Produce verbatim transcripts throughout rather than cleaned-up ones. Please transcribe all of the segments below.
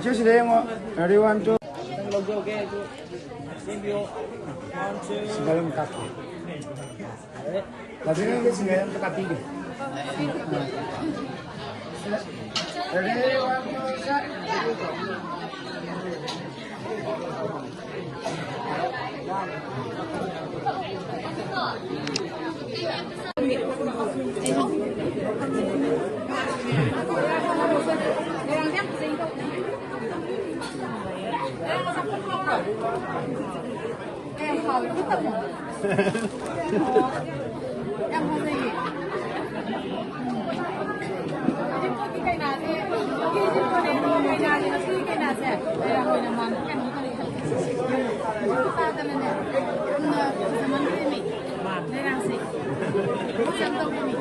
ꯏꯆꯦ, ꯁꯤꯗ ꯌꯦꯡꯉꯣ꯫ Ready, one, two. ꯁꯤꯗ ꯑꯗꯨꯝ ꯀꯥꯞꯄꯣ꯫ ꯐꯖꯅ ꯁꯤꯡꯒꯜ ꯑꯝꯇ ꯀꯥꯞꯄꯤꯒꯦ꯫ Ready, one, two, set. ꯌꯥꯝ ꯐꯖꯩꯌꯦ꯫ ꯍꯧꯖꯤꯛ ꯄꯣꯠꯀꯤ ꯀꯩꯅꯥꯁꯦ, ꯀꯩꯅꯥꯁꯦ, ꯉꯁꯤꯒꯤ ꯀꯩꯅꯥꯁꯦ ꯂꯩꯔꯥꯡ ꯑꯣꯏꯅ ꯃꯥꯟꯕ ꯀꯩꯅꯣꯝ ꯇꯧꯔꯦ꯫ ꯇꯥꯗꯅꯅꯦ, ꯌꯥꯝꯅ ꯐꯖꯃꯟꯈ꯭ꯔꯦꯃꯤ ꯂꯩꯔꯥꯡꯁꯦ꯫ ꯌꯥꯝ ꯇꯧꯔꯦꯃꯤ꯫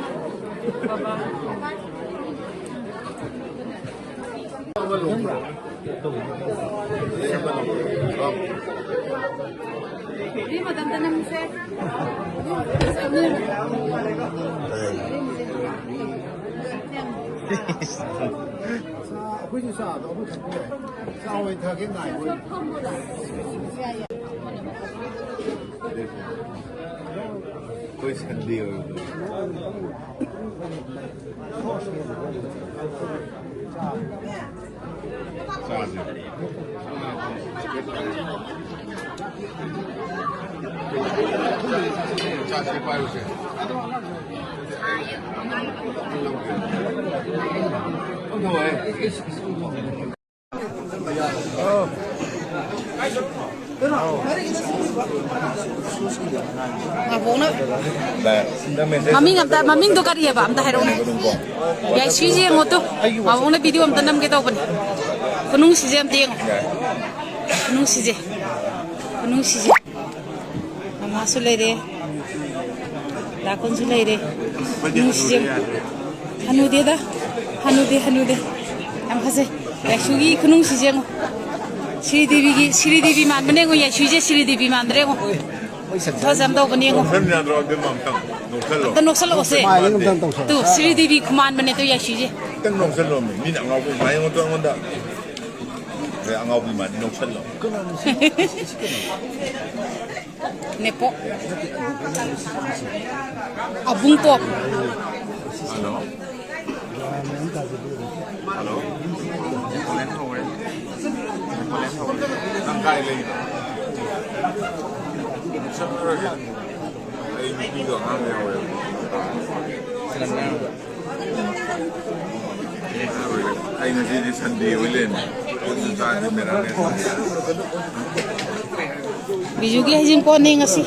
ꯃꯇꯝꯗ ꯅꯝꯁꯦ꯫ ꯑꯩꯈꯣꯏꯁꯨ ꯆꯥꯗꯣ ꯑꯃ ꯊꯛꯄ ꯌꯥꯏ꯫ ꯆꯥ ꯑꯣꯏꯅ ꯊꯛꯀꯦ ꯉꯥꯏꯕ ꯑꯣꯏꯅ꯫ ꯑꯩꯈꯣꯏ ꯁꯟꯗꯦ ꯑꯣꯏꯕꯗꯣ꯫ ꯆꯥꯁꯦ꯫ ꯆꯥꯁꯦ, ꯄꯥꯏꯔꯨꯁꯦ꯫ ꯑꯣ꯫ ꯃꯥꯕꯣꯛꯅ ꯃꯃꯤꯡ ꯑꯝꯇ, ꯃꯃꯤꯡꯗꯣ ꯀꯔꯤꯑꯕ? ꯑꯝꯇ ꯍꯥꯏꯔꯛꯎꯅꯦ꯫ ꯌꯥꯏꯁꯨꯏꯁꯦ ꯌꯦꯡꯉꯣ ꯇꯨ꯫ ꯃꯥꯕꯣꯛꯅ ꯚꯤꯗꯤꯑꯣ ꯑꯝꯇ ꯅꯝꯒꯦ ꯇꯧꯕꯅꯦ꯫ ꯈꯨꯅꯨꯡꯁꯤꯁꯦ ꯑꯝꯇ ꯌꯦꯡꯉꯣ꯫ ꯈꯨꯅꯨꯡꯁꯤꯁꯦ꯫ ꯈꯨꯅꯨꯡꯁꯤꯁꯦ꯫ ꯃꯃꯥꯁꯨ ꯂꯩꯔꯦ꯫ ꯗꯥ ꯀꯨꯟꯁꯨ ꯂꯩꯔꯦ꯫ ꯈꯨꯅꯨꯡꯁꯤꯁꯦ ꯌꯦꯡꯉꯣ꯫ ꯍꯅꯨꯗꯦꯗ꯫ ꯍꯅꯨꯗꯦ, ꯍꯅꯨꯗꯦ꯫ ꯌꯥꯝ ꯐꯖꯩ꯫ ꯌꯥꯏꯁꯨꯒꯤ ꯈꯨꯅꯨꯡꯁꯤꯁꯦ ꯌꯦꯡꯉꯣ꯫ ꯁ꯭ꯔꯤꯗꯦꯕꯤꯒꯤ, ꯁ꯭ꯔꯤꯗꯦꯕꯤ ꯃꯥꯟꯕꯅꯦ ꯌꯦꯡꯉꯣ, ꯌꯥꯏꯁꯨꯏꯁꯦ ꯁ꯭ꯔꯤꯗꯦꯕꯤ ꯃꯥꯟꯗ꯭ꯔꯦ ꯌꯦꯡꯉꯣ꯫ ꯐꯖ ꯑꯃ ꯇꯧꯕꯅꯦ ꯌꯦꯡꯉꯣ꯫ ꯅꯣꯛꯁꯟ ꯌꯥꯗ꯭ꯔꯣ? ꯑꯗꯨꯝ ꯑꯝꯇꯪ ꯅꯣꯛꯁꯜꯂꯣ꯫ ꯑꯝꯇ ꯅꯣꯛꯁꯜꯂꯛꯑꯣꯁꯦ꯫ ꯃꯥꯏꯗ ꯑꯝꯇꯪ ꯇꯧꯁꯜꯂꯣ꯫ ꯇꯨ, ꯁ꯭ꯔꯤꯗꯦꯕꯤ ꯈꯨꯃꯥꯟꯕꯅꯦ ꯇꯨ, ꯌꯥꯏꯁꯨꯏꯁꯦ꯫ ꯈꯤꯇꯪ ꯅꯣꯛꯁꯜꯂꯣꯃꯤ꯫ ꯃꯤꯅ ꯑꯉꯥꯎꯕ ꯃꯥꯏ ꯌꯦꯡꯉꯣ ꯇꯨ ꯑꯩꯉꯣꯟꯗ꯫ ꯑꯦ, ꯑꯉꯥꯎꯕꯤ ꯃꯥꯟꯗꯤ ꯅꯣꯛꯁꯜꯂꯣ꯫ ꯅꯦꯄꯣꯛ꯫ ꯑꯕꯨꯡ ꯄꯣꯛ꯫ ꯍꯜꯂꯣ꯫ ꯍꯜꯂꯣ꯫ ꯅꯪ ꯀꯥꯏ ꯂꯩꯅꯣ? ꯑꯩ ꯅꯨꯄꯤꯗꯣ ꯑꯉꯥꯡ ꯌꯥꯎꯋꯦꯕ꯫ ꯑꯩ ꯉꯁꯤꯗꯤ ꯁꯟꯗꯦ ꯑꯣꯏ ꯂꯩꯔꯝꯃꯦ꯫ ꯄꯨꯟꯅ ꯆꯥꯁꯤ ꯃꯦꯔꯥꯃꯦꯁ꯫ ꯕꯤꯖꯨꯒꯤ ꯍꯩꯖꯤꯡꯄꯣꯠꯅꯤ ꯉꯁꯤ꯫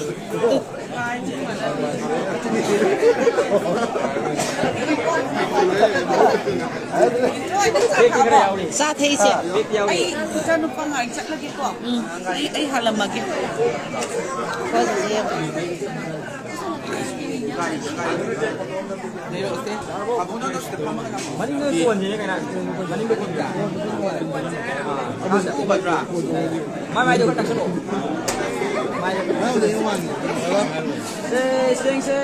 ꯆꯥ ꯊꯛꯏꯁꯦ꯫ ꯑꯩ ꯏꯆꯥꯅꯨꯄꯥ ꯉꯥꯏ ꯆꯠꯂꯒꯦꯀꯣ꯫ ꯎꯝ꯫ ꯑꯩ, ꯑꯩ ꯍꯥꯜꯂꯝꯃꯒꯦ꯫ ꯃꯅꯤꯡꯗ ꯀꯣꯟꯁꯤꯅꯦ ꯀꯩꯅꯣ? ꯃꯅꯤꯡꯗ ꯀꯣꯟꯁꯦ? ꯑꯥ, ꯃꯥꯏ ꯃꯥꯏꯗ ꯈꯔ ꯇꯛꯁꯜꯂꯣ꯫ ꯃꯥꯏꯗ ꯈꯔ ꯇꯛꯁꯜꯂꯣ꯫ ꯁꯦ, ꯁꯦꯡ, ꯁꯦ꯫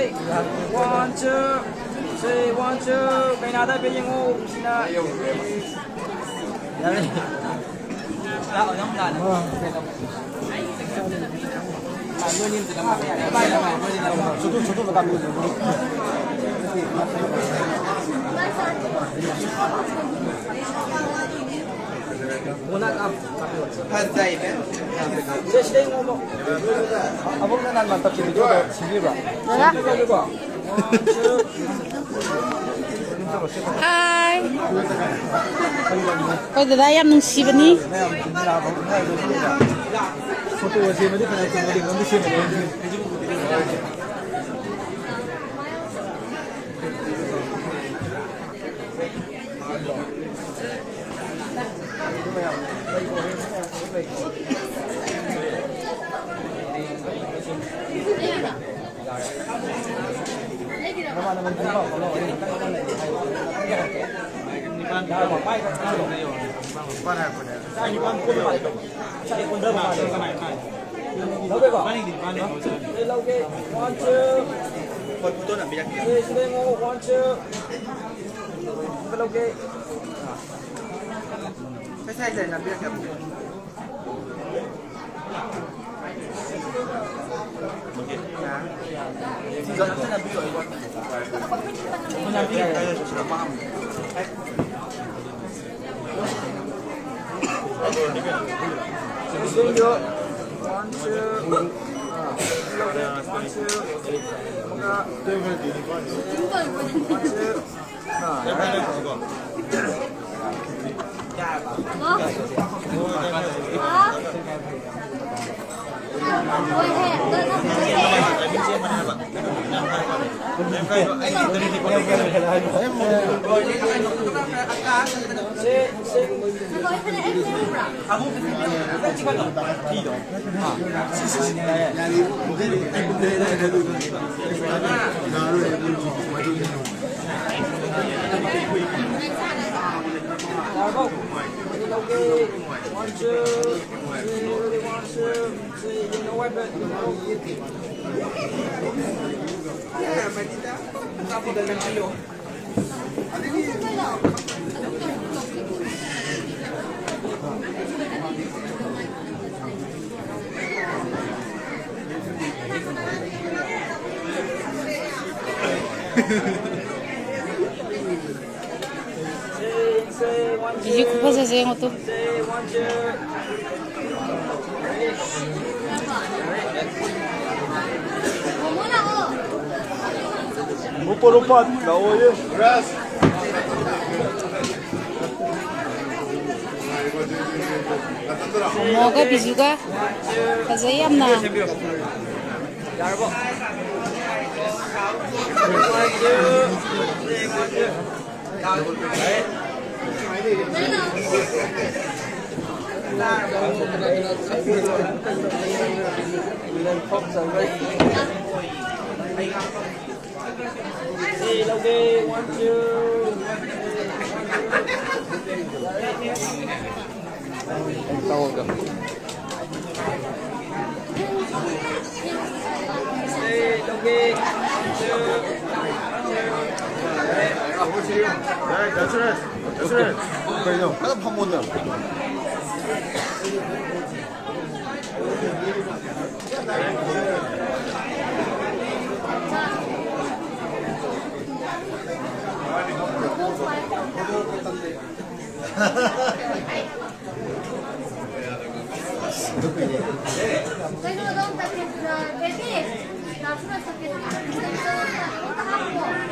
One, two. ꯁꯦ, one, two. ꯀꯩꯅꯥꯗ ꯍꯥꯏꯐꯦꯠ ꯌꯦꯡꯉꯣ, ꯅꯨꯡꯁꯤꯅ꯫ ꯌꯥꯔꯦ꯫ ꯍꯥꯏ꯫ ꯑꯩꯈꯣꯏ ꯗꯗꯥ ꯌꯥꯝ ꯅꯨꯡꯁꯤꯕꯅꯤ꯫ ꯐꯣꯇꯣ ꯁꯦꯝꯕꯗꯤ ꯐꯅꯌꯥꯝ ꯆꯨꯝꯅ ꯔꯤꯡ ꯑꯃꯗꯤ ꯁꯦꯝꯃꯦ꯫ ꯂꯧꯒꯦꯀꯣ? ꯑꯩ ꯂꯧꯒꯦ꯫ One, two. ꯁꯤꯗ ꯌꯦꯡꯉꯣ꯫ One, two. ꯑꯃꯨꯛꯀ ꯂꯧꯒꯦ꯫ ꯍꯧꯖꯤꯛ ꯈꯨꯐꯖꯁꯦ ꯌꯦꯡꯉꯣ ꯇꯨ꯫ ꯎꯄꯔ ꯎꯄꯔ ꯂꯥꯛꯑꯣꯌꯦ꯫ ꯃꯣꯃꯣꯒ ꯕꯤꯖꯨꯒ ꯐꯖꯩ ꯌꯥꯝꯅ꯫ ꯀꯩꯅꯣ? ꯐꯖꯅ ꯐꯝꯃꯣꯗꯅ꯫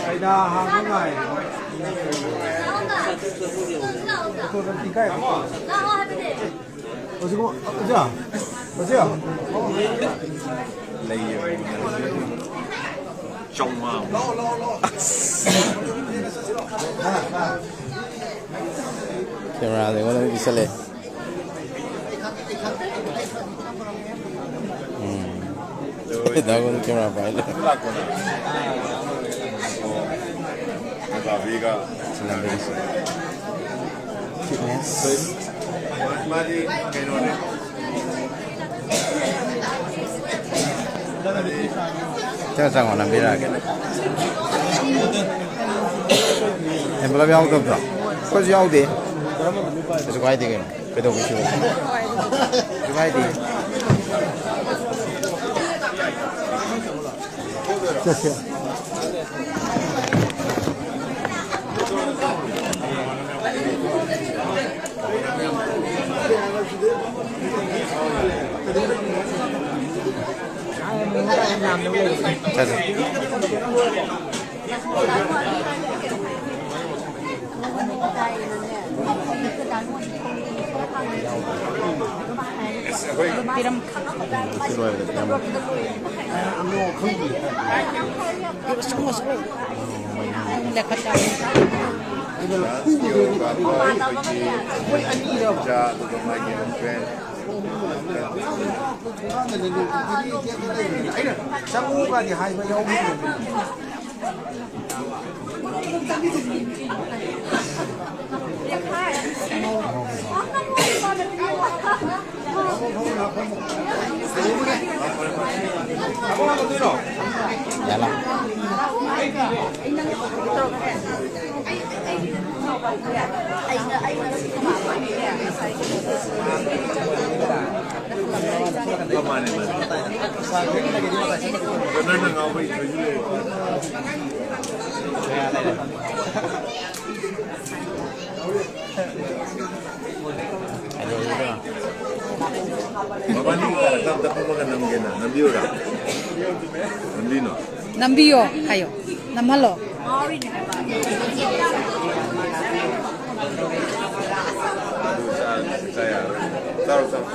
ꯀꯩꯗ ꯍꯥꯡꯕ ꯉꯥꯏ? ꯑꯣꯇꯣ ꯅꯠꯇꯤ ꯀꯥꯏ? ꯍꯧꯖꯤꯛ ꯑꯣꯖꯥ, ꯑꯣꯖꯥ꯫ ꯂꯩꯌꯦ꯫ ꯆꯥꯝꯃꯉꯥ꯫ ꯀꯦꯃꯦꯔꯥꯗ ꯑꯩꯉꯣꯟꯗ ꯑꯃꯨꯛ ꯄꯤꯁꯜꯂꯦ꯫ ꯎꯝ꯫ ꯗꯥꯒꯣꯟ ꯀꯦꯃꯦꯔꯥ ꯄꯥꯏ ꯂꯩ꯫ ꯁꯤꯂꯝꯕꯤꯁꯦ꯫ ꯐꯤꯠꯅꯦꯁ꯫ ꯃꯥꯗꯤ ꯀꯩꯅꯣꯅꯦ꯫ ꯆꯪꯉꯣ, ꯆꯪꯉꯣ, ꯅꯝꯕꯤꯔꯛꯑꯒꯦ꯫ ꯑꯦꯟꯚꯂꯞ ꯌꯥꯎꯗꯕ꯭ꯔꯣ? ꯑꯩꯈꯣꯏꯁꯨ ꯌꯥꯎꯗꯦ꯫ ꯀꯩꯁꯨ ꯀꯥꯏꯗꯦ ꯀꯩꯅꯣ꯫ ꯀꯩꯗꯧꯕꯩ ꯁꯤꯕꯣ? ꯀꯩꯁꯨ ꯀꯥꯏꯗꯦ꯫ ꯆꯠꯁꯦ꯫ ꯆꯠꯁꯦ꯫ ꯄꯤꯔꯝ꯫ ꯁꯤ ꯂꯣꯏꯔꯒ ꯄꯤꯔꯝꯃꯣ꯫ ꯂꯦꯞꯈꯠ ꯇꯥꯔꯦ꯫ ꯗꯥꯟꯁꯀꯤ ꯑꯣꯏꯕ ꯑꯩꯈꯣꯏꯒꯤ ꯏꯆꯥ ꯑꯗꯨꯒ ꯃꯥꯒꯤ ꯍꯁꯕꯦꯟ꯫ ꯑꯩꯅ ꯆꯪꯉꯨꯒꯗꯤ ꯍꯥꯏꯕ ꯌꯥꯎꯈꯤꯗ꯭ꯔꯦ꯫ ꯃꯥꯅꯦ, ꯃꯥꯅꯦ꯫ ꯅꯪꯅ ꯉꯥꯎꯕꯩ ꯊꯣꯏꯁꯨ ꯂꯩꯔꯦ꯫ ꯃꯕꯥꯅꯤꯒꯤ ꯀꯥꯔꯛꯇ ꯑꯝꯇ ꯐꯝꯃꯒ ꯅꯝꯒꯦꯅ, ꯅꯝꯕꯤꯌꯨꯔꯥ? ꯅꯝꯕꯤꯅꯣ꯫ ꯅꯝꯕꯤꯌꯣ ꯍꯥꯏꯌꯣ꯫ ꯅꯝꯍꯜꯂꯣ꯫ ꯑꯗꯨ ꯆꯥ-, ꯆꯥ ꯌꯥꯔꯣꯏ꯫ ꯆꯥꯔꯣ, ꯆꯥꯔꯣ꯫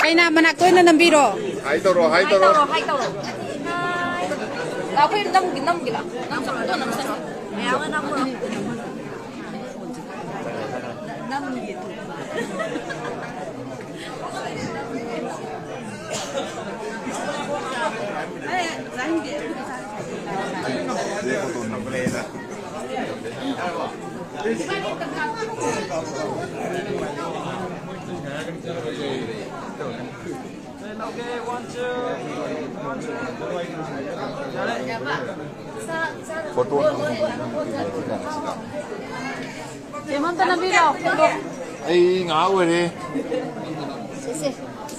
ꯀꯩꯅꯥ ꯃꯅꯥꯛꯇ ꯑꯣꯏꯅ ꯅꯝꯕꯤꯔꯣ꯫ ꯍꯥꯏ ꯇꯧꯔꯣ, ꯍꯥꯏ ꯇꯧꯔꯣ꯫ ꯍꯥꯏ ꯇꯧꯔꯣ, ꯍꯥꯏ ꯇꯧꯔꯣ꯫ ꯑꯩꯈꯣꯏ ꯅꯝꯒꯤ, ꯅꯝꯒꯤꯂꯥ? ꯅꯝꯁꯜꯂꯣ, ꯅꯝꯁꯜꯂꯣ꯫ ꯃꯌꯥꯝ ꯑꯃ ꯅꯝꯃꯣ꯫ ꯐꯣꯇꯣ ꯅꯝꯍꯟꯒꯦ ꯅꯪ ꯀꯩꯅꯣ ꯁꯤ ꯀꯥꯟꯁꯤꯗ꯫ ꯆꯦ, ꯑꯝꯇ ꯅꯝꯕꯤꯔꯣ, ꯐꯣꯇꯣ꯫ ꯑꯩ ꯉꯥꯏꯍꯥꯛ ꯑꯣꯏꯔꯦ꯫ ꯁꯦ, ꯁꯦ꯫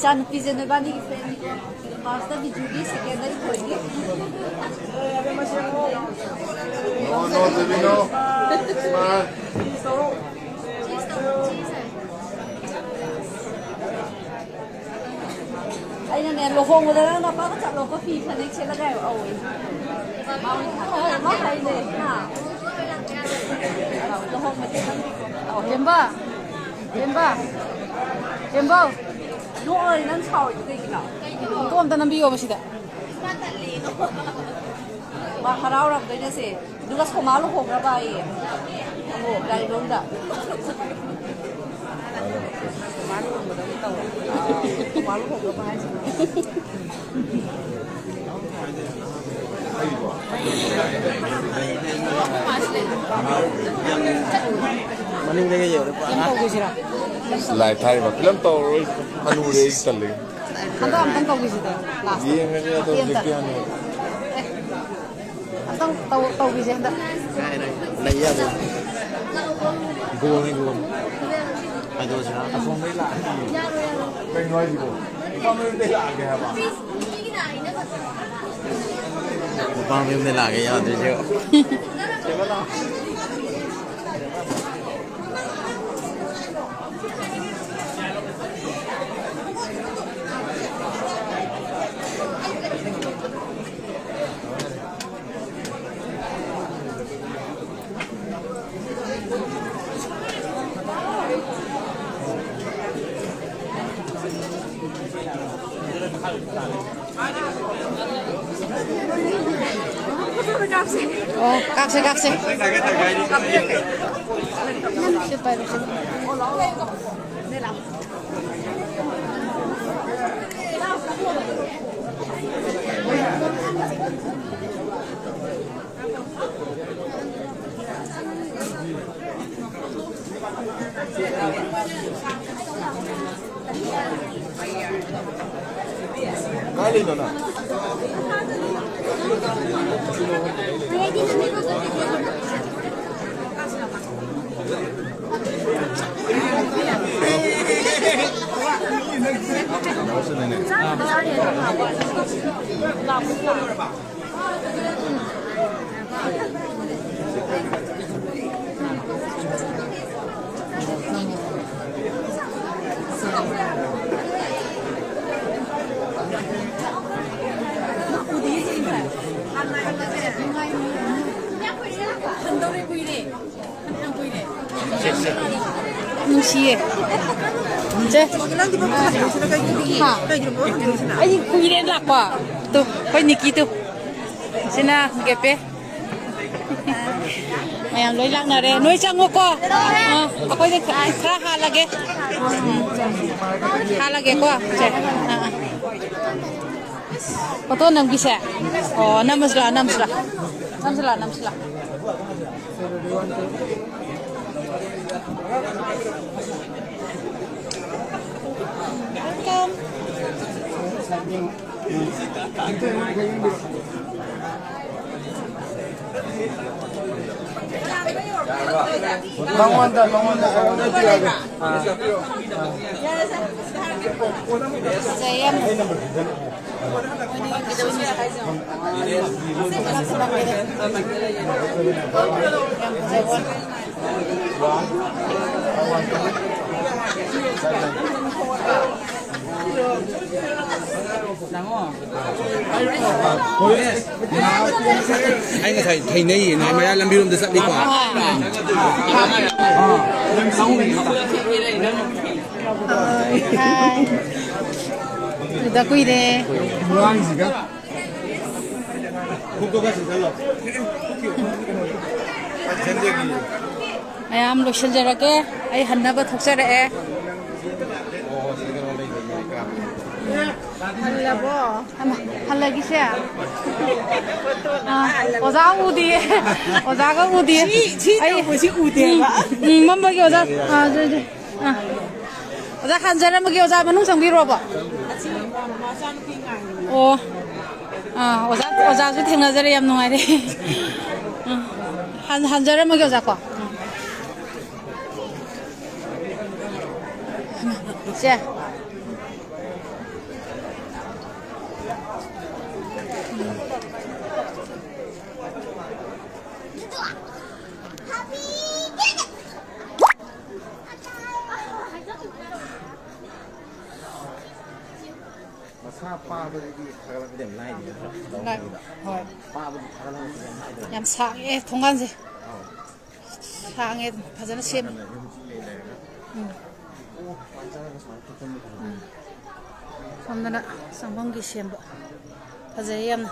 ꯏꯆꯥꯅꯨꯄꯤꯁꯦ ꯅꯣꯏꯕꯥꯅꯤꯒꯤ ꯐ꯭ꯔꯦꯟꯅꯤꯀꯣ꯫ ꯐꯥꯔꯁꯇ ꯕꯤꯖꯨꯒꯤ, ꯁꯦꯀꯦꯟꯗ ꯏꯊꯣꯏꯒꯤ꯫ No, no, Jimmy, no. Smile. ꯑꯩꯅꯅꯦ, ꯂꯨꯍꯣꯡꯕꯗ ꯅꯪ ꯅꯄꯥꯒ ꯆꯠꯂꯣꯀꯣ, ꯐꯤ ꯐꯅꯦꯛ ꯁꯦꯠꯂꯒ ꯍꯥꯏꯕ꯫ ꯑꯧ꯫ ꯃꯥ ꯍꯥꯏꯅꯦ, ꯍꯥ? ꯂꯨꯍꯣꯡꯕꯗ ꯅꯪ, ꯑꯧ, ꯍꯦꯝꯕ, ꯍꯦꯝꯕ, ꯍꯦꯝꯕꯧ꯫ ꯅꯣꯛꯑꯣꯏ, ꯅꯪ ꯁꯥꯎꯔꯤꯗꯣ ꯀꯩꯒꯤꯅꯣ? ꯐꯣꯇꯣ ꯑꯝꯇ ꯅꯝꯕꯤꯌꯣꯕ ꯁꯤꯗ꯫ ꯃꯥ ꯍꯔꯥꯎꯔꯝꯗꯣꯏꯅꯦ ꯁꯦ꯫ ꯑꯗꯨꯒ ꯁꯣꯃꯥ ꯂꯨꯍꯣꯡꯈ꯭ꯔꯕ ꯑꯩ꯫ ꯑꯃꯨꯛ ꯒꯥꯔꯤ ꯃꯅꯨꯡꯗ꯫ ꯁꯣꯃꯥ ꯂꯨꯍꯣꯡꯕꯗ ꯑꯃꯨꯛ ꯇꯧꯔꯣ꯫ ꯁꯣꯃꯥ ꯂꯨꯍꯣꯡꯈ꯭ꯔꯕ ꯍꯥꯏꯁꯤꯅ꯫ ꯃꯅꯤꯡꯗꯒꯤ ꯌꯧꯔꯦ ꯄꯨꯔꯥ꯫ ꯂꯥꯏ ꯊꯥꯔꯤꯕ ꯐꯤꯂꯝ ꯇꯧꯔꯔꯣꯏ꯫ ꯍꯅꯨꯔꯦ ꯑꯩ ꯇꯜꯂꯦ꯫ ꯍꯟꯗꯛ ꯑꯝꯇꯪ ꯇꯧꯈꯤꯁꯤꯗ, ꯂꯥꯁꯇ꯫ ꯌꯦꯡꯉꯒꯦ ꯑꯗꯣ ꯃꯇꯦꯛ ꯑꯝꯇ꯫ ꯍꯧꯖꯤꯛꯇꯤ ꯍꯅꯨꯔꯦ꯫ ꯑꯦ, ꯑꯝꯇꯪ ꯇꯧ-, ꯇꯧꯈꯤꯁꯦ ꯍꯟꯗꯛ꯫ ꯀꯥꯏꯅ ꯂꯩ ꯌꯥꯗꯦ꯫ ꯒꯣꯜꯅꯤ, ꯒꯣꯜ꯫ ꯀꯩꯗꯧꯁꯤꯔ? ꯑꯁꯣꯝꯗꯩ ꯂꯥꯛꯑꯅꯤ꯫ ꯀꯩꯅꯣ ꯍꯥꯏꯁꯤꯕꯣ? ꯅꯨꯄꯥ ꯃꯌꯨꯝꯗꯩ ꯂꯥꯛꯑꯒꯦ ꯍꯥꯏꯕ? ꯅꯨꯄꯥ ꯃꯌꯨꯝꯗꯩ ꯂꯥꯛꯑꯒꯦ ꯌꯥꯗꯣꯏꯁꯦ꯫ ꯑꯣ, ꯀꯥꯞꯁꯦ, ꯀꯥꯞꯁꯦ꯫ ꯁꯤ ꯄꯥꯏꯔꯣ, ꯁꯤ꯫ ꯀꯥꯏ ꯂꯩꯅꯣ ꯅꯪ? ꯅꯨꯡꯁꯤꯌꯦ꯫ ꯁꯦ꯫ ꯍꯥ? ꯑꯩ ꯀꯨꯏꯔꯦ ꯂꯥꯛꯄ꯫ ꯇꯨ, ꯑꯩꯈꯣꯏ ꯅꯤꯀꯤ ꯇꯨ꯫ ꯁꯤꯅ ꯒꯦꯄꯦ꯫ ꯃꯌꯥꯝ ꯂꯣꯏ ꯂꯥꯛꯅꯔꯦ꯫ ꯅꯣꯏ ꯆꯪꯉꯣꯀꯣ꯫ ꯑꯥ, ꯑꯩꯈꯣꯏꯗꯤ ꯈꯔ ꯍꯥꯜꯂꯒꯦ꯫ ꯎꯝ꯫ ꯍꯥꯜꯂꯒꯦꯀꯣ꯫ ꯁꯦ꯫ ꯑꯥ, ꯑꯥ꯫ ꯐꯣꯇꯣ ꯅꯝꯈꯤꯁꯦ? ꯑꯣ, ꯅꯝꯃꯁꯤ ꯂꯥꯛꯑꯣ, ꯅꯝꯃꯁꯤ ꯂꯥꯛꯑꯣ꯫ ꯅꯝꯁꯤ ꯂꯥꯛꯑꯣ, ꯅꯝꯁꯤ ꯂꯥꯛꯑꯣ꯫ Welcome. ꯃꯉꯣꯟꯗ, ꯃꯉꯣꯟꯗ, ꯃꯉꯣꯟꯗ ꯄꯤꯔꯛꯑꯒꯦ꯫ ꯐꯖꯩ ꯌꯥꯝ꯫ ꯌꯥꯝ ꯐꯖꯕ꯫ ꯑꯩ ꯉꯁꯥꯏ ꯊꯦꯡꯅꯩꯌꯦ, ꯅꯍꯥꯟ ꯃꯌꯥ ꯂꯝꯕꯤꯔꯣꯝꯗ ꯆꯠꯂꯤꯀꯣ꯫ ꯍꯥꯏ꯫ ꯎꯗ ꯀꯨꯏꯔꯦ꯫ ꯃꯌꯥꯝ ꯂꯣꯏꯁꯤꯟꯖꯔꯒꯦ꯫ ꯑꯩ ꯍꯟꯅꯕ ꯊꯣꯛꯆꯔꯛꯑꯦ꯫ ꯍꯜꯂꯕꯣ? ꯍꯜꯂꯒꯤꯁꯦ꯫ ꯑꯥ, ꯑꯣꯖꯥ ꯎꯗꯤꯌꯦ꯫ ꯑꯣꯖꯥꯒ ꯎꯗꯤꯌꯦ꯫ ꯁꯤ, ꯁꯤ ꯑꯩ ꯇꯧꯕꯁꯤ ꯎꯗꯦꯕ꯫ ꯎꯝ, ꯎꯝ, ꯃꯝꯕꯒꯤ ꯑꯣꯖꯥ꯫ ꯑꯥ, ꯑꯗꯨ, ꯑꯗꯨ, ꯑꯥ꯫ ꯑꯣꯖꯥ, ꯍꯟꯖꯔꯝꯃꯒꯦ꯫ ꯑꯣꯖꯥ, ꯃꯅꯨꯡ ꯆꯪꯕꯤꯔꯣꯕ꯫ ꯑꯣ꯫ ꯑꯥ, ꯑꯣꯖꯥ, ꯑꯣꯖꯥꯁꯨ ꯊꯦꯡꯅꯖꯔꯦ, ꯌꯥꯝ ꯅꯨꯡꯉꯥꯏꯔꯦ꯫ ꯎꯝ꯫ ꯍꯟ-, ꯍꯟꯖꯔꯝꯃꯒꯦ, ꯑꯣꯖꯥ, ꯀꯣ꯫ ꯁꯦ꯫ ꯃꯁꯥ ꯄꯥꯕꯗꯗꯤ ꯊꯥꯒꯠꯂꯛꯄꯗꯤ ꯌꯥꯝ ꯂꯥꯏꯅꯤ ꯅꯠꯇ꯭ꯔꯥ? ꯂꯥꯏ-, ꯍꯣꯏ꯫ ꯄꯥꯕꯗꯤ ꯊꯥꯒꯠꯂꯛꯄꯗꯤ ꯌꯥꯝ ꯂꯥꯏꯗꯅ꯫ ꯌꯥꯝ ꯁꯥꯡꯉꯦ ꯊꯣꯡꯒꯥꯟꯁꯦ꯫ ꯁꯥꯡꯉꯦ ꯑꯗꯨꯝ ꯐꯖꯅ ꯁꯦꯝꯃꯦ꯫ ꯌꯨꯝ ꯆꯤꯡ ꯂꯩ ꯂꯩꯔꯒ꯫ ꯎꯝ꯫ ꯑꯣ, ꯃꯥꯟꯖꯔꯒ ꯁꯨꯃꯥꯏꯅ ꯊꯣꯛꯆꯟꯕꯤ ꯈꯪꯕ꯭ꯔꯥ? ꯎꯝ꯫ ꯁꯣꯝꯗꯅ ꯆꯪꯐꯝꯒꯤ ꯁꯦꯝꯕ꯫ ꯐꯖꯩ ꯌꯥꯝꯅ꯫